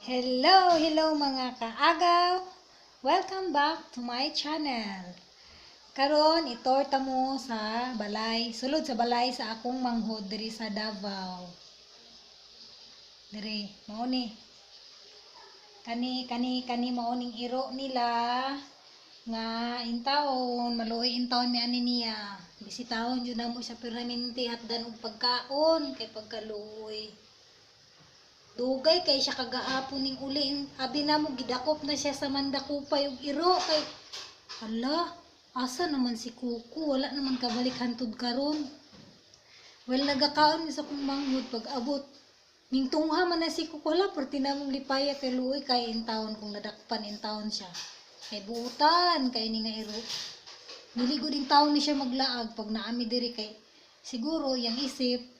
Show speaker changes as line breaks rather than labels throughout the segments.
Hello, hello mga kaagaw! Welcome back to my channel. Karon itorta mo sa balay, sulod sa balay sa akong manghod diri sa Davao. Diri, mao ni. Kani kani kani mao ning iro nila nga intawon, maluoy intawon mi ani niya. Bisitahon jud namo siya permanente, hatdan og pagkaon kay pagkaluoy. Dugay kay siya kagahapon ning uli, abi namo gidakop na siya sa mandakupay og iro kay hala, asa naman si Kuko, wala naman kabalik hantud karon. Well, nagakaon mi sa kong manghod, pag abot ning tungha man na si Kuko, hala, perti namong lipaya kay luoy kay intawon kung nadakpan intawon siya. Kay buutan kay ni nga iro. Dili gud intawon ni siya maglaag pag naami diri kay siguro iyang isip,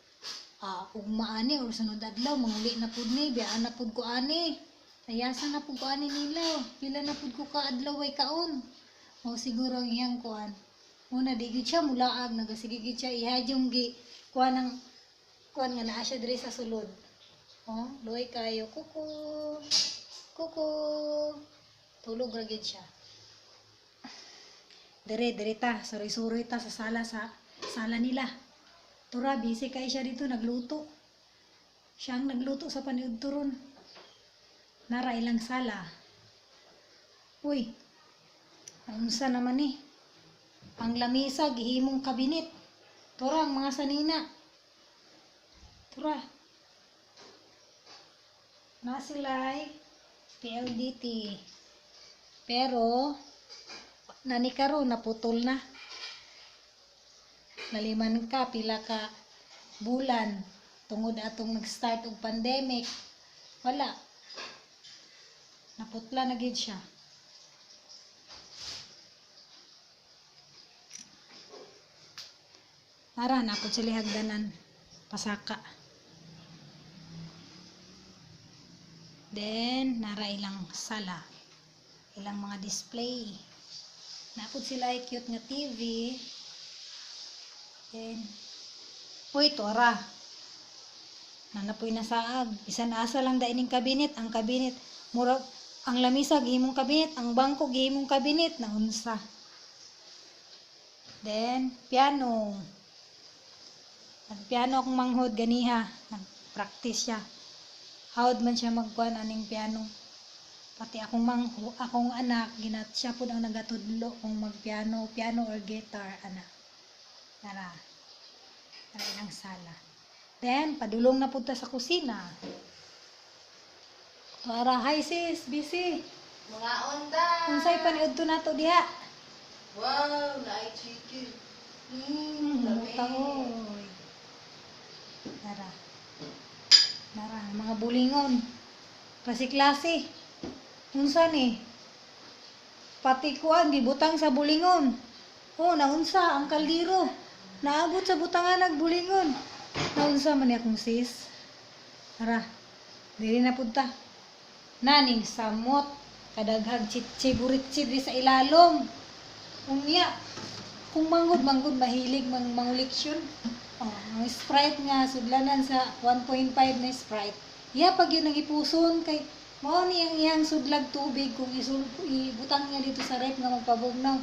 ugma ani or sunod adlaw manguli na pud ni, biyaan na pud ko ani, tayasan na pud ko ani nila, pila na pud ko ka adlaw way kaon. O siguro ang iyang kuan una, di gid siya mulaag, nagasige gid siya ihadyong gi kuan ang kuan nga naa siya diri sa sulod. Oh, luoy kayo, Kuko, Kuko, tulog ra gid siya. Dire dire ta, suroy-suroy ta sa sala nila. Tura, busy kay siya dito, nagluto. Siya ang nagluto sa paniud turon. Nara ilang sala. Uy, unsa naman ni? Ang lamisa, gihimong kabinet. Tura, ang mga sanina. Tura. Na sila'y PLDT. Pero, nani karon naputol na. Naliman ka pila ka bulan tungod atong nag-start og pandemic, wala, naputla na gid siya. Tara, napod sila hagdanan pasaka. Then nara ilang sala, ilang mga display. Napod sila ay cute nga TV. Then, uy, tora. Nanapoy na saag. Bisan asa lang daining kabinet. Ang kabinet, murag, ang lamisa, gihimong kabinet. Ang bangko, gihimong kabinet. Naunsa. Then, piano. Nagpiano akong manghod ganiha. Nag-practice siya. Hawd man siya magkuan aning piano. Pati akong mangho, akong anak, ginat siya pud ang nagatudlo kung magpiano, piano or guitar, ana. Tara. Tara ilang sala. Then, padulong na punta sa kusina. Tara, hi sis, busy.
Mga onda!
Unsay paniudto nato diha?
Wow, naay chicken. Lami.
Mutahoy. Tara. Tara, mga bulingon. Klase-klase. Unsa ni? Pati kuan gibutang sa bulingon. Oh, naunsa ang kaldero. Naabot sa butangan nagbulingon. Naunsa man ni akong sis. Tara. Diri na punta. Naning samot kadaghag chitche buritsi diri sa ilalom. Unya, kung manggod manggod mahilig mang manguleksyon. Oh, ang Sprite nga sudlanan sa 1.5 na Sprite. Iya pag yun ang ipuson kay mao ni ang iyang sudlag tubig kung ibutang niya dito sa rep nga magpabugnaw.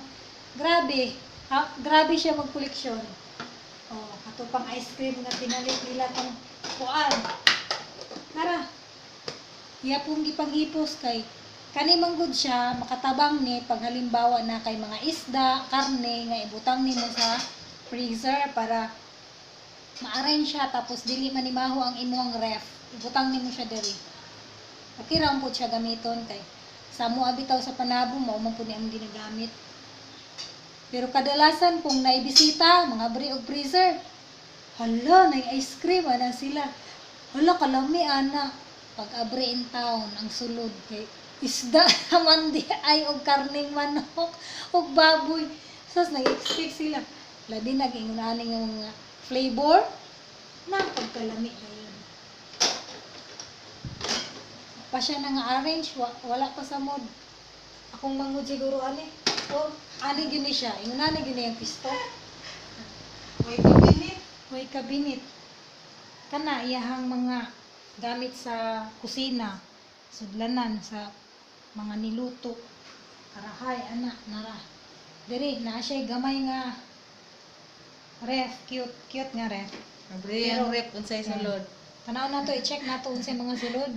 Grabe. Ha, grabe siya magkoleksyon. Oh, ato pang ice cream nga pinalit nila tong kuan. Nara. Iya pong gipanghipos kay kani manggod siya makatabang ni pag halimbawa na kay mga isda, karne nga ibutang nimo sa freezer para ma-arrange siya tapos dili man ni maho ang imong ref. Ibutang nimo siya diri. Okay ra pud siya gamiton kay sa mo bitaw sa panabo mao man pud ni ang ginagamit. Pero kadalasan kung naibisita, mga bri og freezer, hala, nay ice cream ana sila. Hala, kalami ana. Pag abre in town, ang sulod kay isda naman di ay og karning manok og baboy. Sus, nag-expect sila. Labi nag-ingon ani nga mga flavor na pagkalami na yun. Pa siya na nga arrange, wala pa sa mod. Akong manghod siguro ani. Oh, ani gyud ni siya. Ingon ani gyud ni ang pisto.
May kabinet.
May kabinet. Kana iyahang mga gamit sa kusina. Sudlanan sa mga niluto. Karahay, ana, nara. Diri, naa siya gamay nga ref, cute, cute nga ref.
Abre ang ref unsay sulod.
Tanaw na to, i-check na to unsay mga sulod.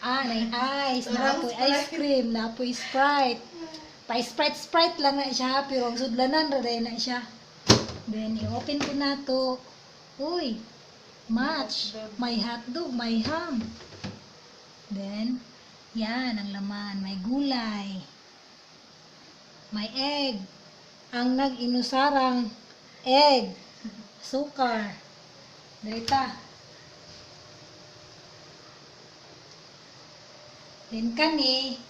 Ah, nay ice,
Parang
naapoy ice cream, naapoy Sprite. Pa Sprite Sprite lang na siya, pero ang sudlanan ra day na siya. Then i-open ko na to. Uy, match. May hotdog, may ham. Then, yan ang laman. May gulay. May egg. Ang nag-inusarang egg. Sukar. Dirita. Then kani,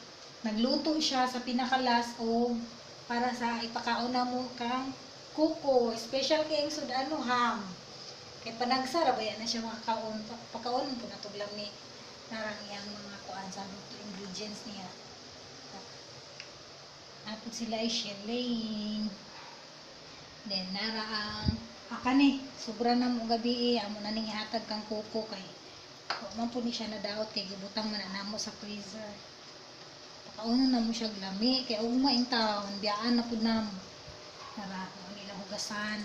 nagluto siya sa pinakalas o para sa ipakaon na mo kang kuko. Special kay ang sudano ham. Kay panagsa ra ba yan na siya makakaon. Pakaon po na tuglam ni narang iyang mga kuan sa luto ingredients niya. Napod sila ay shelling. Then nara ang akani, sobra na mo gabi eh, amo na ning ihatag kang kuko kay wa man po ni siya nadaot kay gibutang man na namo sa freezer. Pakaunon na mo siya lami kay ugma in town, biyaan na pud namo. Nara, mo nila hugasan.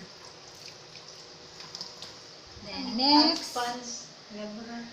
Then next,
Pants. Lebra.